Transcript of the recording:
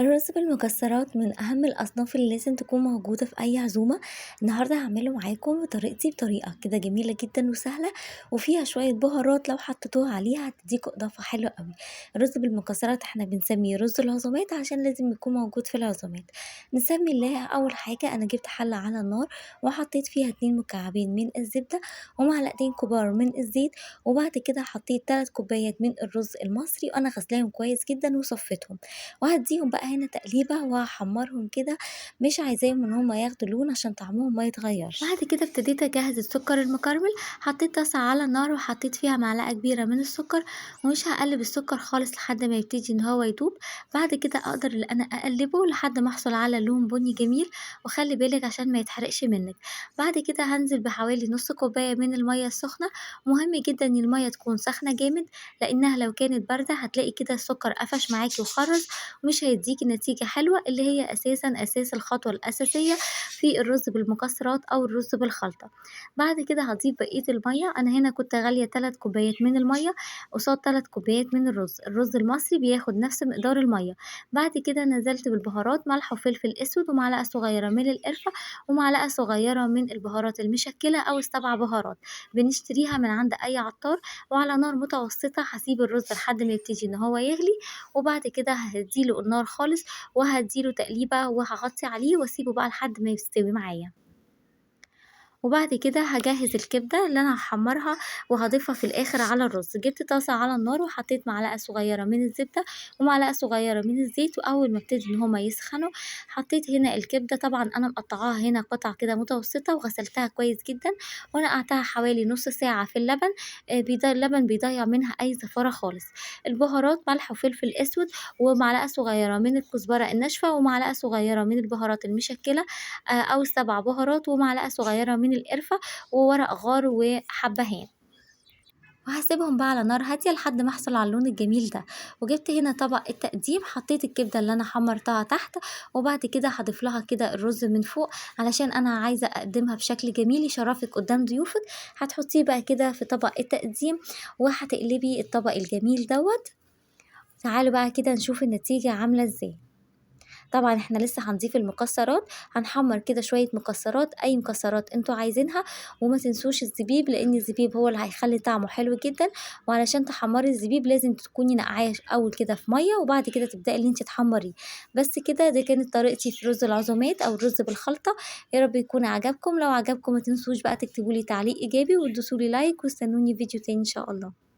الرز بالمكسرات من أهم الأصناف اللي لازم تكون موجودة في أي عزومة. النهاردة هعمله معاكم بطريقتي، بطريقة كده جميلة جدا وسهلة وفيها شوية بهارات لو حطيتوها عليها هتديكوا إضافة حلوة قوي. الرز بالمكسرات احنا بنسميه رز العزومات عشان لازم يكون موجود في العزومات. نسمي الله. أول حاجة أنا جبت حلة على النار وحطيت فيها 2 مكعبين من الزبدة ومعلقتين كبار من الزيت، وبعد كده حطيت 3 كوبايات من الرز المصري وأنا غسلاهم كويس جدا وصفيتهم، وهديهم بقى هنا تقليبة وهحمرهم كده، مش عايزاهم ان هما ياخدوا لون عشان طعمهم ما يتغيرش. بعد كده ابتديت اجهز السكر المكرمل. حطيت طاسة على النار وحطيت فيها معلقة كبيرة من السكر، ومش هقلب السكر خالص لحد ما يبتدي ان هو يدوب. بعد كده اقدر ان انا اقلبه لحد ما احصل على لون بني جميل، وخلي بالك عشان ما يتحرقش منك. بعد كده هنزل بحوالي نص كوباية من المية السخنة. مهم جدا ان المية تكون سخنة جامد، لانها لو كانت باردة هتلاقي كده السكر قفش معاكي وخرز ومش هيديكي نتيجة حلوة، اللي هي أساساً أساس الخطوة الأساسية في الرز بالمكسرات أو الرز بالخلطة. بعد كده هضيف بقية المية. أنا هنا كنت غالية 3 كوبايات من المية قصاد 3 كوبايات من الرز. الرز المصري بياخد نفس مقدار المية. بعد كده نزلت بالبهارات، ملح وفلفل أسود ومعلقة صغيرة من القرفة ومعلقة صغيرة من البهارات المشكلة أو ال7 بهارات، بنشتريها من عند أي عطار. وعلى نار متوسطة هسيب الرز لحد ما يبتدي إن هو يغلي، وبعد كده هديله النار خالص وهديله تقليبة وهغطي عليه واسيبه بقى لحد ما يستوي معايا. وبعد كده هجهز الكبدة اللي انا هحمرها وهضيفها في الاخر على الرز. جبت طاسة على النار وحطيت معلقة صغيرة من الزبدة ومعلقة صغيرة من الزيت، واول ما ابتدي ان هما يسخنوا حطيت هنا الكبدة. طبعا انا مقطعاها هنا قطع كده متوسطة وغسلتها كويس جدا ونقعتها حوالي نص ساعة في اللبن. اللبن بيضيع منها اي زفارة خالص. البهارات ملح وفلفل اسود ومعلقة صغيرة من الكزبرة الناشفة ومعلقة صغيرة من البهارات المشكلة، او 7 بهارات ومعلقة صغيرة من القرفة وورق غار وحبهان. وهسيبهم بقى على نار هادية لحد ما احصل على اللون الجميل ده. وجبت هنا طبق التقديم، حطيت الكبدة اللي انا حمرتها تحت، وبعد كده هضيف لها كده الرز من فوق علشان انا عايزة اقدمها بشكل جميل يشرفك قدام ضيوفك. هتحطيه بقى كده في طبق التقديم وهتقلبي الطبق الجميل دوت. تعالوا بقى كده نشوف النتيجة عاملة ازاي. طبعا احنا لسه هنضيف المكسرات، هنحمر كده شوية مكسرات، اي مكسرات انتوا عايزينها، وما تنسوش الزبيب لان الزبيب هو اللي هيخلي طعمه حلو جدا. وعلشان تحمري الزبيب لازم تكوني نقعاه اول كده في مية وبعد كده تبداي ان انت تحمريه. بس كده، دي كانت طريقتي في رز العزومات او الرز بالخلطة. يا رب يكون عجبكم. لو عجبكم ما تنسوش بقى تكتبوا لي تعليق ايجابي وتدوسوا لي لايك، واستنوني فيديو تاني ان شاء الله.